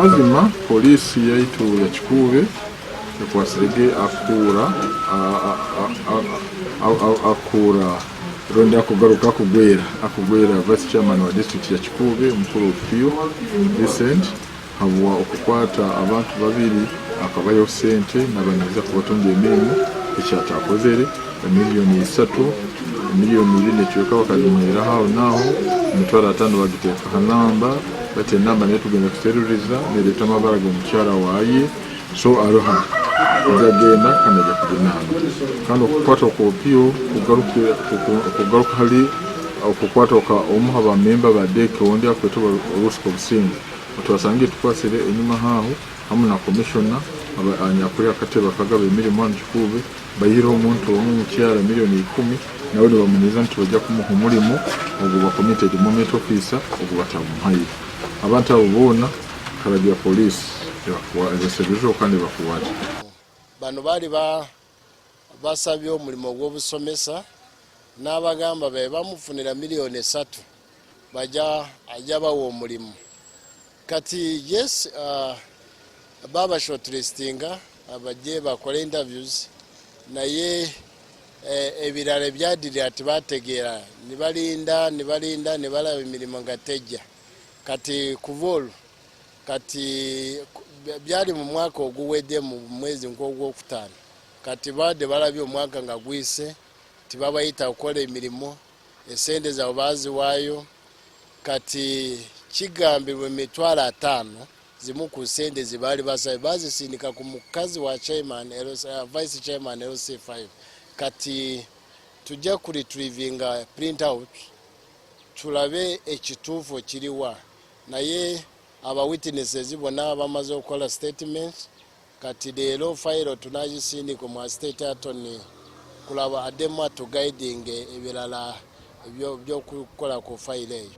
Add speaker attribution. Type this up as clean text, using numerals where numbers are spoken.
Speaker 1: Mazima poliisi yaitu ya Kikuube ekwasirege akuura akuura rundi akugaruka akugwera vice chairman wa district ya Kikuube, mukuru Opio Vincent, habwa okukwata abantu babiri akabayo sente nabaniza kubatunga emirimu ekyatakozere. 3 miliyoni, 2 miliyoni n'ekyoka bakazimuheraho aho naaho, 50,000 bagiteeka ha namba, bati enamba nayo tugenda kuseruriza nereeta amabara g'omukyara waaye. So aroha ajagenda kandi ajja kujunaanwa. Kandi okukwata kwa Opio kugaruka hali okukwata kwa omu ha bamemba ba DEC ondi akwetwa Orusiko Businga, otwasangire tukwasire enyuma haaho hamu na commissioner anyakuri akatebe akagaba emirimu hanu Kikuube. Bayihireho omuntu omu omukyara 10 miliyoni, nawe nibamuniza nti bajja kumuha omurimo ogwo gwa community development officer, ogwo batamuhaire. Abantu abo boona karagira poliisi ebaserulireho kandi ebakwate.
Speaker 2: Bano baali basabye omulimu ogw'obusomesa, n'abagamba be bamufunira 3 miliyoni bajja ajja bawa omulimu. Kati yes, baba shortlistinga bajje bakole interviews, naye ebirala ebyadirira tibategeera. Nibalinda, nibalinda, nibalaba emirimu nga tejja. Kati kuva olwo, kati byali mu mwaka oguwedde mu mwezi nk'ogwokutaano. Kati badde balabye omwaka nga guyise, tibabayita kukola emirimu, esente zaabwe baziwaayo. Kati kigambibwa 50,000 zimu ku sente zebaali basabye bazisindika ku mukazi wa chairman, vice chairman LC5. Kati tujja kuretrievinga print out tulabe ekituufu kiriwa, naye aba witnesses bonna bamaze okukola statements. Kati leero fayiro tunagisindika mu state attorney kulaba addemu atuguiding ebirala ebyokukola ku fayiro eyo.